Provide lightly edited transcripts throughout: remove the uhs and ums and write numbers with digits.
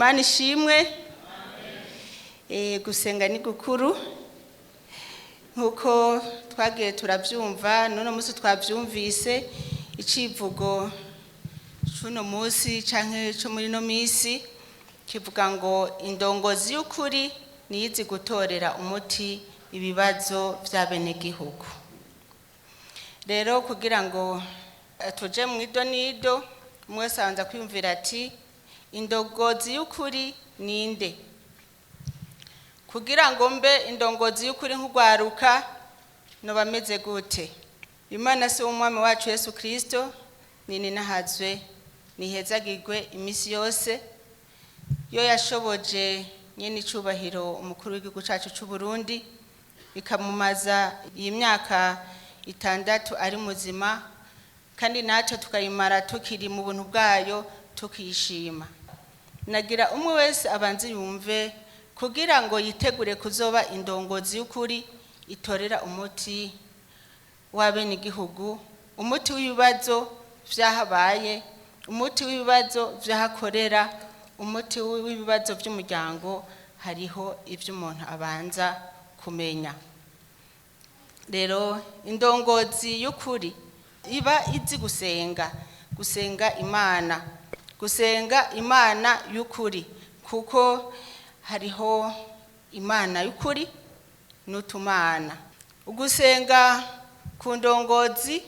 Imana ishimwe. Gusenga ni gukuru nk'uko twagiye turabyumva. N'uno munsi twabyumvise icivugo c'uno munsi canke co muri ino minsi kivuga ngo indongozi y'ukuri niyizi gutorera umuti ibibazo vy'abenegihugu. Rero kugira ngo tuje mu idonido, umwe wese abanza kwiyumvira ati: indongozi y'ukuri ninde? Kugira ngo mbe indongozi y'ukuri nk'ugwaruka, noba meze gute? Imana se w'umwami wacu Yesu Kristo nini nahazwe nihezagirwe iminsi yose, yo yashoboje nyene icubahiro umukuru w'igihugu cacu c'u Burundi, ikamumaza iyi myaka 6 ari muzima, kandi natwe tukayimara tukiri mu buntu bwayo, tukishima. Nagira umwe wese abanze yumve kugira ngo yitegure kuzoba indongozi y'ukuri itorera umuti w'abenegihugu, umuti w'ibibazo vyahabaye, umuti w'ibibazo vyahakorera, umuti w'ibibazo vy'umuryango. Hariho ivyo umuntu abanza kumenya. Rero indongozi y'ukuri iba izi gusenga, gusenga Imana, gusenga Imana y'ukuri, kuko hariho Imana y'ukuri n'utumana. Ugusenga ku ndongozi,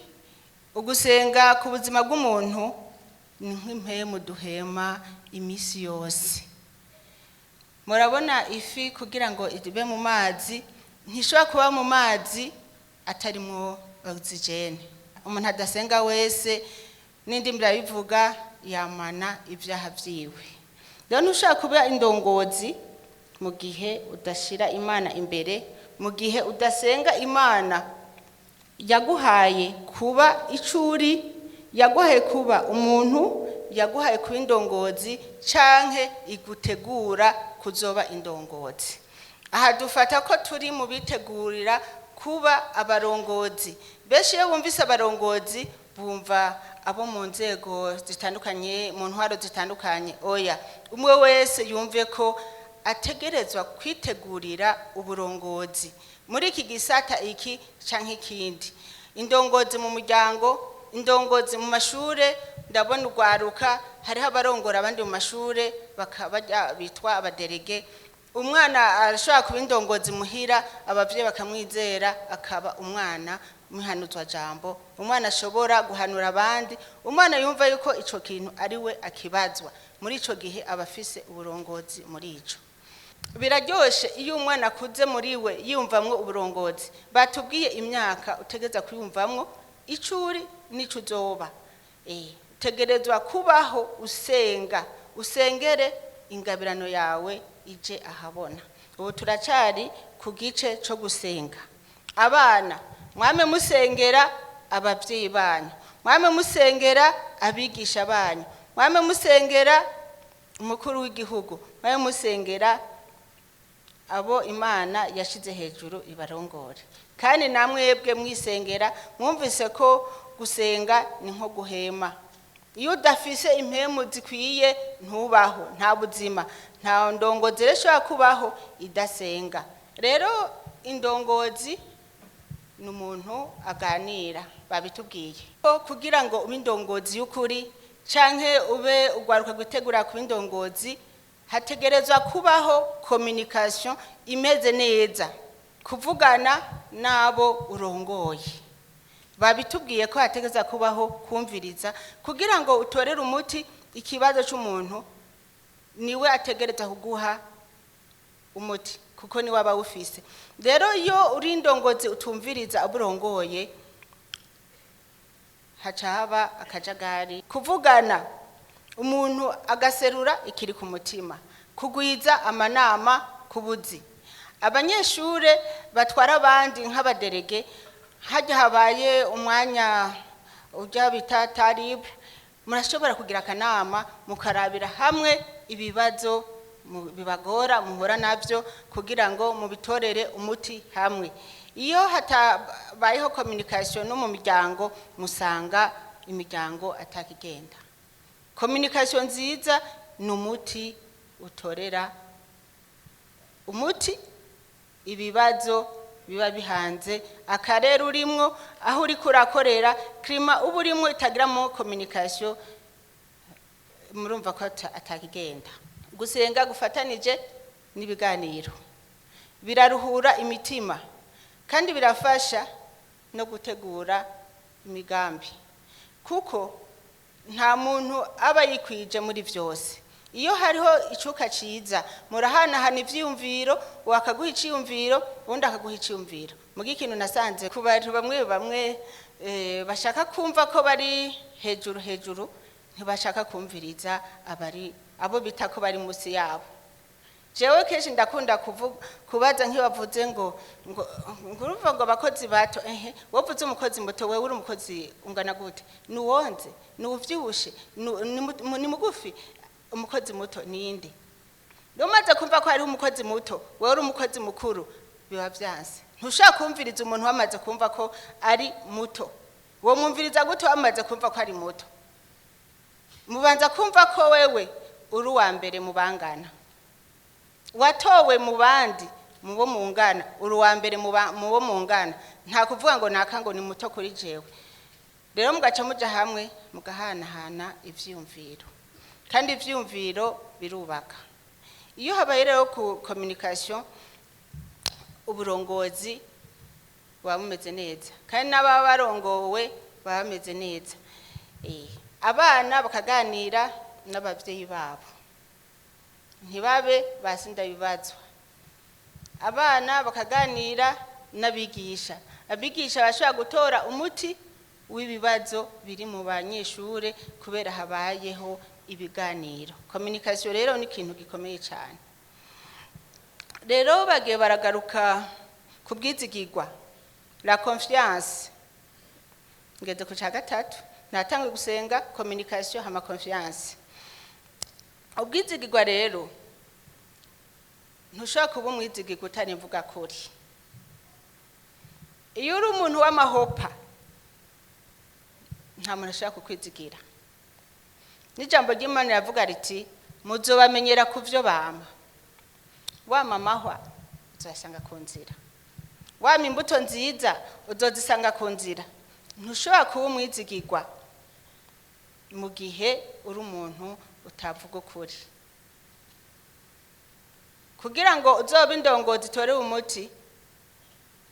ugusenga ku buzima bw'umuntu ni nk'impemu duhema iminsi yose. Murabona ifi, kugira ngo ibe mu mazi, ntishobora kuba mu mazi atarimwo oxygène. Umuntu adasenga wese, n'indimi irabivuga, yamana ibyaha vyiwe. Rero ntushobora kuba indongozi mu gihe udashira Imana imbere, mu gihe udasenga Imana yaguhaye kuba icuri, yaguhaye kuba umuntu, yaguhaye kuba indongozi canke igutegura kuzoba indongozi. Aha dufata ko turi mu bitegurira kuba abarongozi. Benshi iyo bumvise abarongozi bumva abo mu nzego zitandukanye, mu ntwaro zitandukanye. Oya, umwe wese yumve ko ategerezwa kwitegurira uburongozi muri iki gisata iki canke ikindi. Indongozi mu muryango, indongozi mu mashure. Ndabona urwaruka, hariho abarongora abandi mu mashure bakaba bitwa aba délégués. Umwana arashobora kuba indongozi muhira, abavyeyi bakamwizera, akaba umwana muhanuzwa jambo, umwana ashobora guhanura abandi, umwana yumva yuko ico kintu ari we akibazwa. Muri ico gihe aba afise uburongozi muri ico. Biraryoshe iyo umwana akuze muri we yiyumvamwo uburongozi. Batubwiye imyaka utegeza kwiyumvamwo icuri n'ico uzoba. Utegerezwa kubaho usenga, usengere ingabirano yawe ije ahabona. Ubu turacari ku gice co gusenga. Abana, mwame musengera abavyeyi banyu, mwame musengera abigisha banyu, mwame musengera umukuru w'igihugu, mwame musengera abo Imana yashize hejuru ibarongore. Kandi namwebwe mwisengera. Mwumvise ko gusenga ni nko guhema. Iyo udafise impemu zikwiye ntubaho, nta buzima, nta ndongozi rero ishobora kubaho idasenga. Rero indongozi ni umuntu aganira, babitubwiye ko kugira ngo ube indongozi y'ukuri canke ube ugwaruka gutegura kuba indongozi, hategerezwa kubaho communication imeze neza, kuvugana n'abo urongoye. Babitubwiye ko hategerezwa kubaho kumviriza kugira ngo utorere umuti ikibazo c'umuntu. Niwe ategereza kuguha umuti kuko niwe aba awufise. Rero iyo uri indongozi utumviriza abo urongoye, haca haba akajagari. Kuvugana, umuntu agaserura ikiri ku mutima, kugwiza amanama ku buzi. Abanyeshure batwara abandi nk'aba délégués, hajya habaye umwanya ujya bita taribu, murashobora kugira akanama mukarabira hamwe ibibazo bibagora muhura nabyo kugira ngo mubitorere umuti hamwe. Iyo hatabayeho communication no mu miryango, musanga imiryango atakigenda. Communication nziza ni umuti. Utorera umuti ibibazo biba bihanze akarere urimwo, aho uriko urakorera. Climat uba urimwo itagiramo communication, murumva ko atakigenda. Gusenga gufatanije n'ibiganiro biraruhura imitima kandi birafasha no gutegura imigambi, kuko nta muntu aba yikwije muri byose. Iyo hariho icuka ciza, murahanahana ivyiyumviro, wakaguha iciyumviro, uwundi akaguha iciyumviro. Muga ikintu nasanze ku bantu bamwe bamwe, bashaka kumva ko bari hejuru hejuru, ntibashaka kumviriza abari abo bita ko bari munsi yabo. Jewe kenshi ndakunda kuvuga, kubaza nk'ibavuze ngo urumva ngo abakozi bato, ehe, wovuze umukozi muto, wewe uri umukozi ungana gute? Ni uwonze? Ni uvyibushe? Ni mugufi? Umukozi muto ninde? Rero umaze kumva ko hariho umukozi muto, wewe uri umukozi mukuru, biba vyanse. Ntushobora kumviriza umuntu wamaze kumva ko ari muto. Womwumviriza gute wamaze kumva ko ari muto? Mubanza kumva ko wewe uri uwa mbere mu bangana, watowe mu bandi mu bo mungana, uri uwa mbere mu bo mungana. Nta kuvuga ngo naka ngo ni muto kuri jewe. Rero mugaca muja hamwe, mugahanahana ivyiyumviro, kandi ivyiyumviro birubaka. Iyo habaye rero ku communication, uburongozi buba bumeze neza kandi n'ababa barongowe baba bameze neza. Abana bakaganira n'abavyeyi babo, ntibabe basinda bibazwa. Abana bakaganira n'abigisha, abigisha bashobora gutora umuti w'ibibazo biri mu banyeshure kubera habayeho ibiganiro. Communication rero ni ikintu gikomeye cyane. Rero bagiye baragaruka ku bwizigirwa, la confiance. Ngeze ku cya gatatu, natangwe gusenga, communication, hama confiance. Ubwizigirwa rero, ntushobora kuba umwizigirwa utari imvuga kuri. Iyo uri umuntu w'amahopa, nta muntu ashobora kukwizigira. N'ijambo ry'Imana riravuga riti: "Muzobamenyera ku byo bama." Wama amahwa, uzayasanga ku nzira. Wama imbuto nziza, uzozisanga ku nzira. Ntushobora kuba umwizigirwa mu gihe uri umuntu utavuga ukuri. Kugira ngo uzobe indongozi itorewe umuti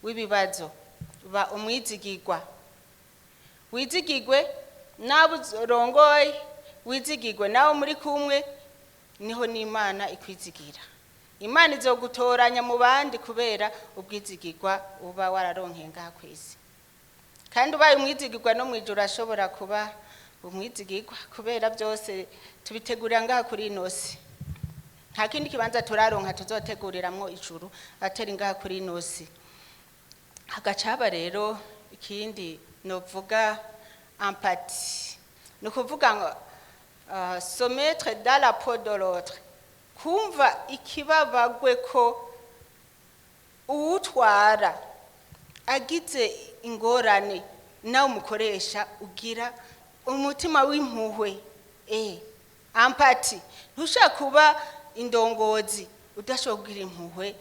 w'ibibazo, ba umwizigirwa, wizigirwe n'abo urongoye, wizigirwe nawe muri kumwe, niho n'Imana ikwizigira. Imana izogutoranya mu bandi kubera ubwizigirwa uba wararonkeye ngaha ku isi. Kandi ubaye umwizigirwa, no mu ijuru ashobora kuba umwizigirwa, kubera byose tubitegurira ngaha kuri ino si. Nta kindi kibanza turaronka tuzoteguriramwo ijuru atari ngaha kuri ino si. Hagaca haba rero ikindi novuga, empathie. Ni ukuvuga ngo se mettre dans la peau de l'autre, kumva ikibabagwe ko uwutwara agize ingorane, nawe umukoresha ugira umutima w'impuhwe. Empathie. Ntushaka kuba indongozi udashobora kugira impuhwe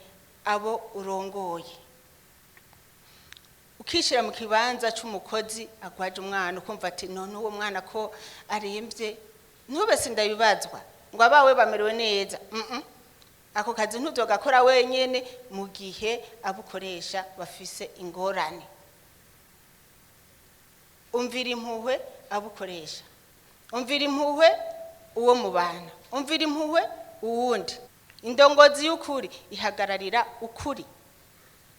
abo urongoye, ukishyira mu kibanza cy'umukozi agwaje umwana, ukumva ati: "None uwo mwana ko arembye?" Ntube sindabibazwa ngo abawe bamerewe neza. Ako kazi ntuzogakora wenyene mu gihe abo ukoresha bafise ingorane. Umvira impuhwe abo ukoresha, umvira impuhwe uwo mubana, umvira impuhwe uwundi. Indongozi y'ukuri ihagararira ukuri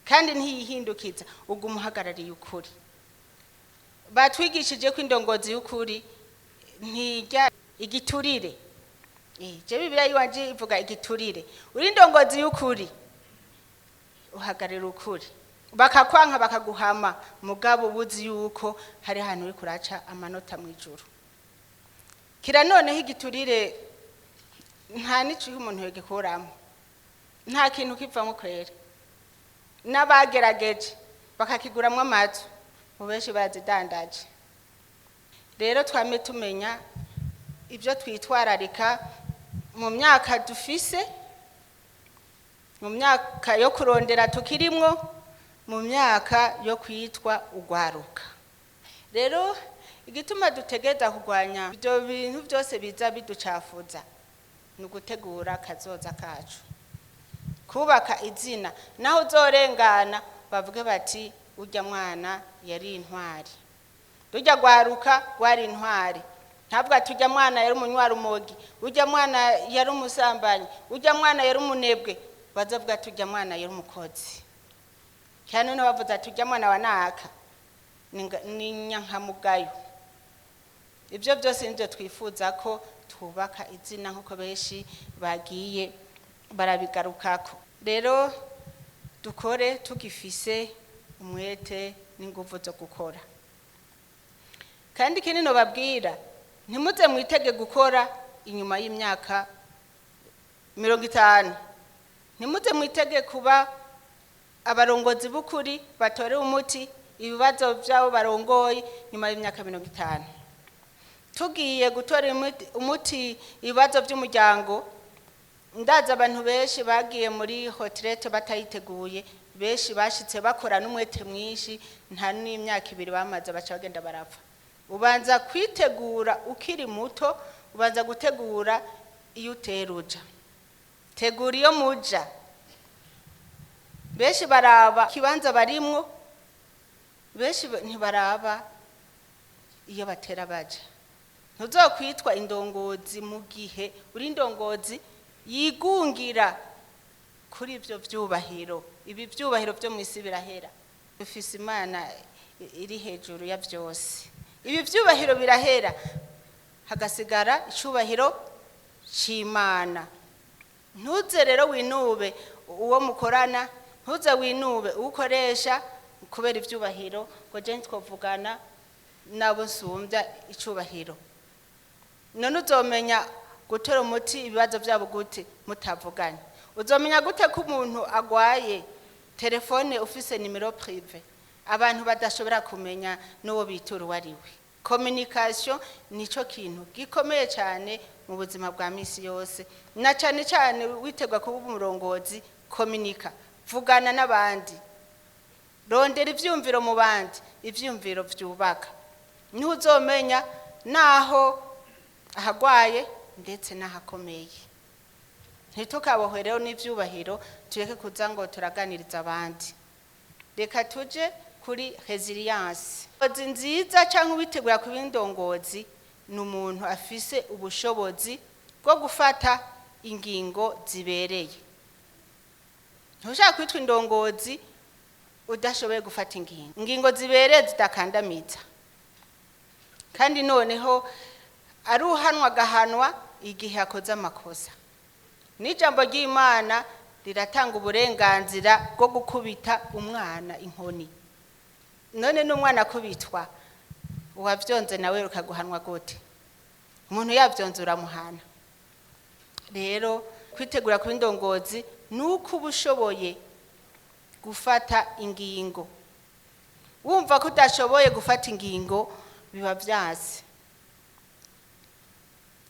kandi ntiyihindukiza, uguma uhagarariye ukuri. Batwigishije ko indongozi y'ukuri ntirya igiturire. Je Bibiliya yiwanje ivuga igiturire. Uri indongozi y'ukuri, uhagararira ukuri, bakakwanka, bakaguhama, mugabo ubuzi yuko hari ahantu uri kuraca amanota mu ijuru. Kira noneho igiturire nta n'iciho umuntu yogikuramo, nta kintu kivamo kwera. N'abagerageje bakakiguramwo amazu mu benshi bazidandaje. Rero twame tumenya ibyo twitwararika. Mu myaka dufise, mu myaka yo kurondera tukirimwo, mu myaka yo kwitwa ugwaruka, rero igituma dutegereza kurwanya ibyo bintu byose biza biducafuza ni ugutegura kazoza kacu, kubaka izina, naho uzorengana bavuge bati: "Urya mwana yari intwari, rujya rwaruka rwari intwari." Ntabwo ati: "Urya mwana yari umunywarumogi, urya mwana yari umusambanyi, urya mwana yari umunebwe." Bazavuga ati: "Urya mwana yari umukozi." Cyane noneho bavuze ati: "Urya mwana wa naka ni nyankamugayo." Ibyo byose nibyo twifuza, ko twubaka izina nk'uko benshi bagiye barabigarukako. Rero dukore tugifise umwete n'ingufu zo gukora. Kandi ikindi nobabwira, ntimuze mwitege gukora inyuma y'imyaka 50. Ntimuze mwitege kuba abarongozi b'ukuri batorewe umuti ibibazo by'abo barongoye nyuma y'imyaka 50. Tugiye gutora umuti ibibazo by'umuryango, ndazi abantu benshi bagiye muri retraite batayiteguye. Benshi bashitse bakora n'umwete mwinshi, nta n'imyaka 2 bamaze baca bagenda barapfa. Ubanza kwitegura ukiri muto, ubanza gutegura iyo utera uja, tegura iyo muja. Benshi baraba ikibanza barimwo, benshi ntibaraba iyo batera baja. Ntuzokwitwa indongozi mu gihe uri indongozi yigungira kuri ibyo byubahiro. Ibi byubahiro byo mu isi birahera. Dufise Imana iri hejuru ya byose. Ibi byubahiro birahera, hagasigara icyubahiro cy'Imana. Ntuze rero winube uwo mukorana, ntuze winube uwo ukoresha kubera ibyubahiro, ngo je twavugana nabo nsumbya icyubahiro. None uzomenya gutora umuti ibibazo byabo gute mutavuganye? Uzomenya gute ko umuntu agwaye? Telefone ufise numéro privé, abantu badashobora kumenya n'uwo bitura uwo ari we. Communication nico kintu gikomeye cyane mu buzima bwa misi yose, na cyane cyane witegwa kuba umurongozi. Communica, vugana n'abandi, rondera ivyumviro mu bandi, ivyumviro vyubaka. Niho uzomenya naho ahagwaye ndetse n'ahakomeye. Ntitukabohwe rero n'ivyubahiro, tureke kuza ngo turaganiriza abandi. Reka tuje kuri résilience. Indongozi nziza cyangwa uwitegura kuba indongozi ni umuntu afise ubushobozi bwo gufata ingingo zibereye. Ntushaka kwitwa indongozi udashoboye gufata ingingo zibereye, zidakandamiza, kandi noneho ari uhanwa agahanwa igihe akoze amakosa. N'ijambo ry'Imana riratanga uburenganzira bwo gukubita umwana inkoni. None n'umwana akubitwa, uwavyonze nawe ukaguhanwa gute? Umuntu yavyonze uramuhana. Rero kwitegura kuba indongozi ni uko uba ushoboye gufata ingingo. Wumva ko udashoboye gufata ingingo, biba vyanse.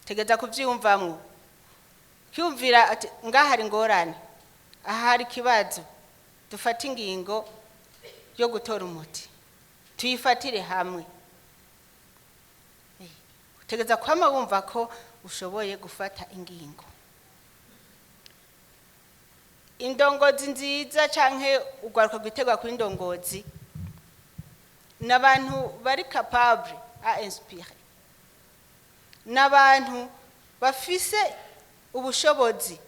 Tegeza kuvyiyumvamwo, kwiyumvira ati: "Ngaha hari ingorane, aha hari ikibazo, dufate ingingo yo gutora umuti, tuyifatire hamwe." Utegeza kwama wumva ko ushoboye gufata ingingo. Indongozi nziza canke urwaruka rwitegwa kuri indongozi ni abantu bari capable à inspirer, ni abantu bafise ubushobozi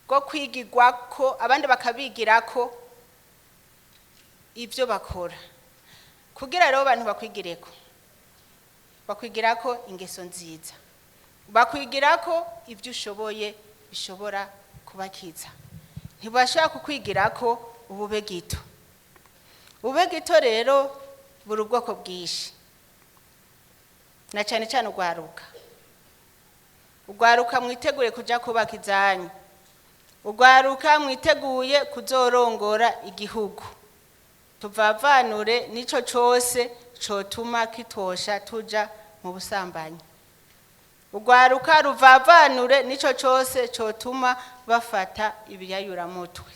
bwo kwigirwako, abandi bakabigirako ibyo bakora. Kugira rero abantu bakwigireko, bakwigirako ingeso nziza, bakwigirako ibyo ushoboye bishobora kubakiza. Ntibashobora kukwigirako ubube gito. Ubube gito rero buri ubwoko bwinshi, na cyane cyane urwaruka. Urwaruka mwitegure kuja kubaka izanyu, urwaruka mwiteguye kuzorongora igihugu. Tuvavanure n'ico cose cotuma kitosha tuja mu busambanyi. Urwaruka ruvavanure n'ico cose cotuma bafata ibiyayuramutwe.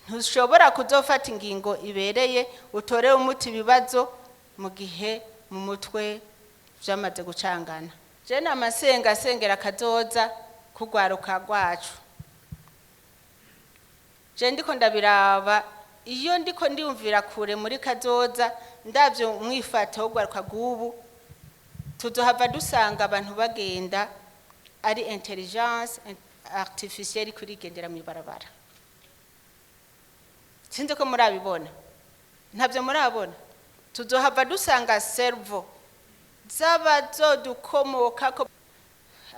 Ntushobora kuzofata ingingo ibereye utorere umuti ibibazo mu gihe mu mutwe vyamaze gucangana. Je namasenga asengera kazoza kugwaruka rwacu. Je ndiko ndabiraba, iyo ndiko ndiyumvira kure muri kazoza, ndavyo umwifato w'urwaruka rw'ubu, tuzohava dusanga abantu bagenda ari intelligence artificielle kurigendera mw'ibarabara. Sinzi ko murabibona, ntabyo murabona. Tuzohava dusanga cerveau z'abazodukomokako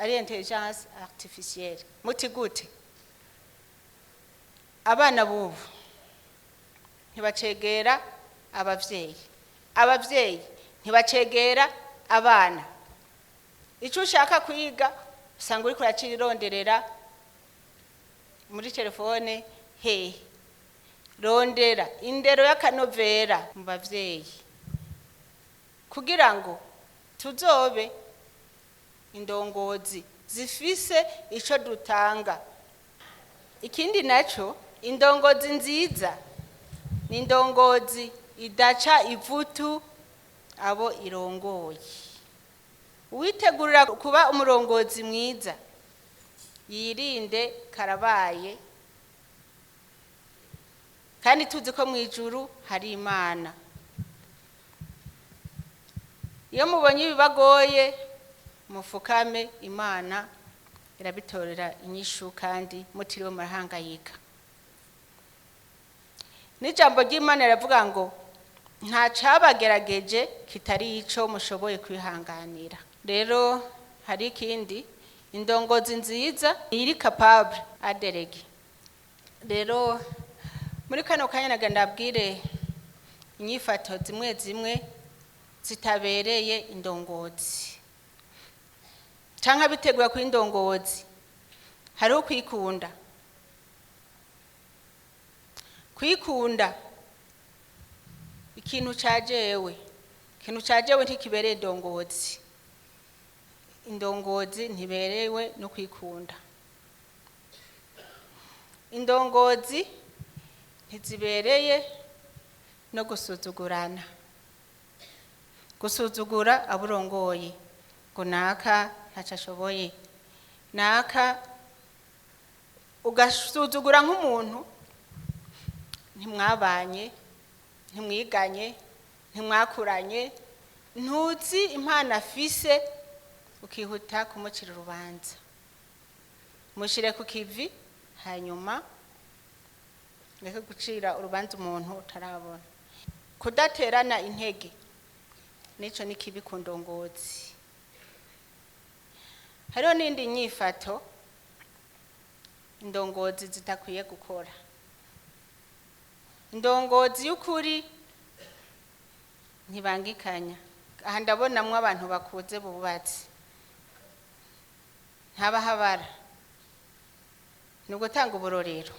ari intelligence artificielle. Muti gute? Abana bubu ntibacegera abavyeyi, abavyeyi ntibacegera abana. Icyo ushaka kwiga usanga uriko uracironderera muri telefone hehe. Rondera indero y'akanovera mu bavyeyi kugira ngo tuzobe indongozi zifise ico dutanga. Ikindi naco, indongozi nziza ni indongozi idaca ivutu abo irongoye. Uwitegurira kuba umurongozi mwiza yirinde karabaye, kandi tuzi ko mu ijuru hari Imana. Iyo mubonye ibibagoye mufukame, Imana irabitorera inyishu kandi mutiriwe murahangayika. N'ijambo ry'Imana riravuga ngo nta cabagerageje kitari ico mushoboye kwihanganira. Rero hari ikindi, indongozi nziza iri capable aderege. Rero muri kano kanya nagira ndabwire inyifato zimwe zimwe zitabereye indongozi canke abitegura kuba indongozi. Hariho kwikunda. Kwikunda ikintu ca jewe, ikintu ca jewe ntikibereye indongozi. Indongozi ntiberewe no kwikunda. Indongozi ntizibereye no gusuzugurana, gusuzugura aburongoye ngo naka ntaco ashoboye, naka, ugasuzugura nk'umuntu ntimwabanye, ntimwiganye, ntimwakuranye, ntuzi impano afise, ukihuta kumucira urubanza. Mushire ku kivi, hanyuma reke gucira urubanza umuntu utarabona. Kudaterana intege nico ni kibi ku ndongozi. Hariho n'indi nyifato indongozi zidakwiye gukora. Indongozi y'ukuri ntibangikanya. Aha ndabonamwo abantu bakuze bubatse, ntabahabara, ni ugutanga uburorero.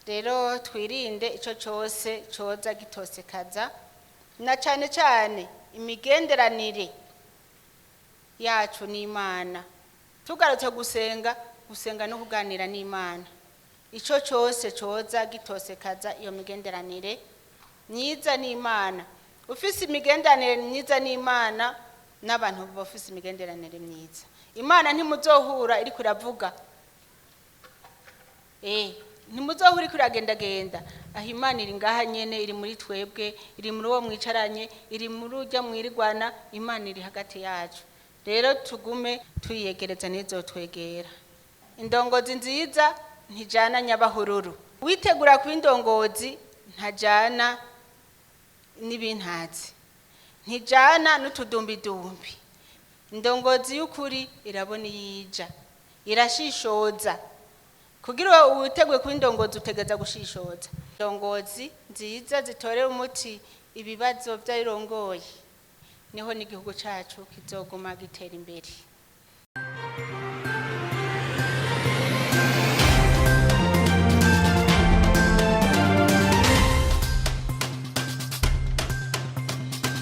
Rero twirinde ico cose coza gitosekaza, na cane cane imigenderanire yacu n'Imana. Tugarutse gusenga, gusenga no kuganira n'Imana, ico cose coza gitosekaza iyo migenderanire myiza n'Imana. Ufise imigenderanire myiza n'Imana, n'abantu bafise imigenderanire myiza. Imana ntimuzohura iriko iravuga, ntimuzohura iriko iragendagenda. Aho Imana iri ngaha nyene, iri muri twebwe, iri muri uwo mwicaranye, iri muri urya mwirigwana, Imana iri hagati yacu. Rero tugume tuyiyegereza ntizotwegera. Indongozi nziza ntijana nyabahururu. Witegura kuba indongozi ntajana n'ibintazi, ntijana n'utudumbidumbi. Indongozi y'ukuri irabona iyija, irashishoza. Kugira uwiteguye kuba indongozi utegereza gushishoza. Indongozi nziza zitorera umuti ibibazo vy'ayirongoye, niho n'igihugu cacu kizoguma gitera imbere.